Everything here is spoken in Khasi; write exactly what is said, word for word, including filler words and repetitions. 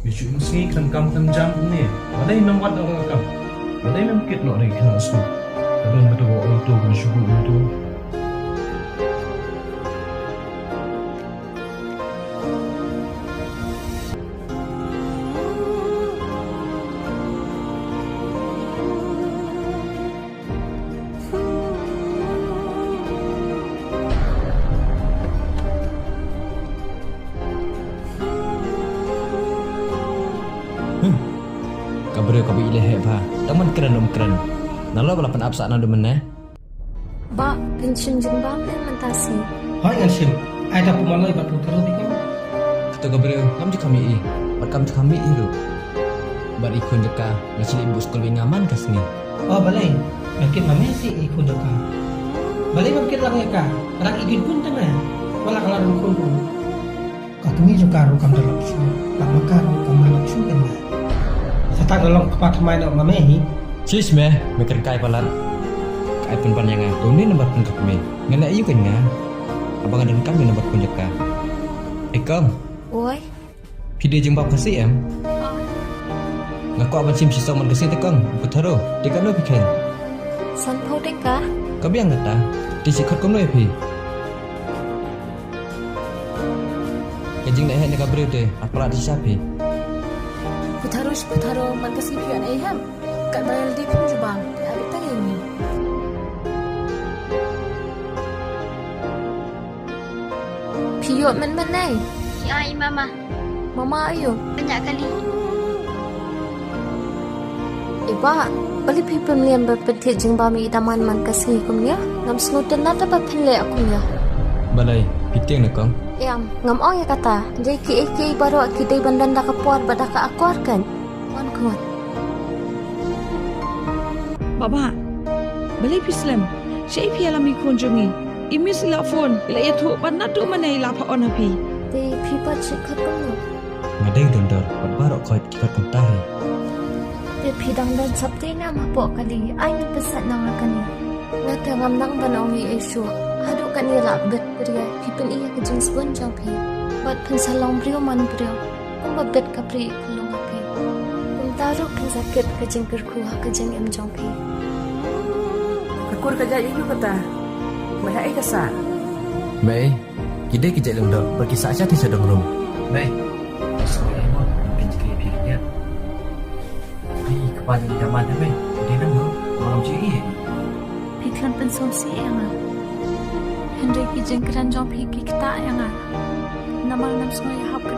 Ïa shu ym sngi khlem kam khlem jam ne. Balei mem wad noh ka kam? Balei mem kit noh ri khynnah skul? Ka don ba to ba auto ba shu bu auto. Hmm. Ka briew kaba ïaleh heh bha. Tang ban kren um kren. Nalor ba la pynap sah naduh mynne. Bah, phin shim jingbam ne mynta sngi? Hooid ngan shim. Ai ta puma loi bad putero bika. Kato ka briew ngam ju kham ïohi bad kam ju kham mih hi ruh. Bad i khun jong ka nga shu leit buh skul bad nga man ka sngi. Oh balei, nga kit ma me shi i khun jong ka. Balei ngam kit lang ïa ka. Rang i kit bun te me. Wala ka la rung khun bun. Ka kmie jong ka ruh kam da lap shuh. Bad ma ka ruh kam da lap shuh kan nga. Sa tak da long kpa thymmai noh ma me hi. Shish me, me kren kai palat. Ka ai pynban ïa nga. To ne nambar phone ka kmie. Nga leh aïu kan nga. Haba nga donkam ïa nambar phone jong ka. Ei kong. Oi. Phi die jingbam Khasi em? Nga kwah ban shim shisha man Khasi te kong, u Kutharo, te katno phi kheiñ? Sanphew tyngka. Ka biang kata, te shi khot kumno ïa phi? Ka jingleh heh ne ka briew te, ha palat shisha phi. Kutharo shi Kutharo, man Khasi phi ïoh ei hem? Katba ïa lade phim ju bam, te ap ïa tang ïa ngi. Phi ïoh mynmen nai? Ïa i mama. Mama aïu? Pynïaid kali. Iba, balei phi pynliem ba pynthik jingbam ïa i daman man Khasi kumne? Ngam sngewtynnat ba pynleh kumne. Balei, phi tieng ne kong? Em, ngam ong ïa kata. Dei kiei kiei baroh ki dei ban don da ka por bad da ka akor kan. Wan khun. Baba, balei phi slem? Shaei phi ïalam i khun jong ngi? I miss i la phone, i la ïathuh bad naduh mynne i la phah on ha phi. Te phi pat shu khot kumno? Nga dei Dondor, bad baroh khoit ki khot kumta hi. Te phi dang don sopti ne em hapoh kali, ai ngan pynsah na nga kane. Nga te ngam nang ban ong ei ei shuh. Haduh kane la bit briew, phi pyni ïa ka jingsbun jong phi. Bad phin sa long briew man briew. Kumba bit ka pyrthei ka long ha phi. Kumta ruh phin sa kit ka jingkyrkhu ha ka jingim jong phi. Ka kur ka jait aïu kata? Mei haei ka sah? Mei, ki dei ki jait lyngdoh bad ki sah sha thei sha dong rum. Mei, ka sngewbha mo, phin jkhiah phi ka jait. Ai, kpa jong i daman te mei, dei nang no, ngam ju ïohi. Phi khlem pynsngewsih ïa nga. Hynrei ki jingkren jong phi ki ktah ïa nga. Namar ngam sngew ïahap ka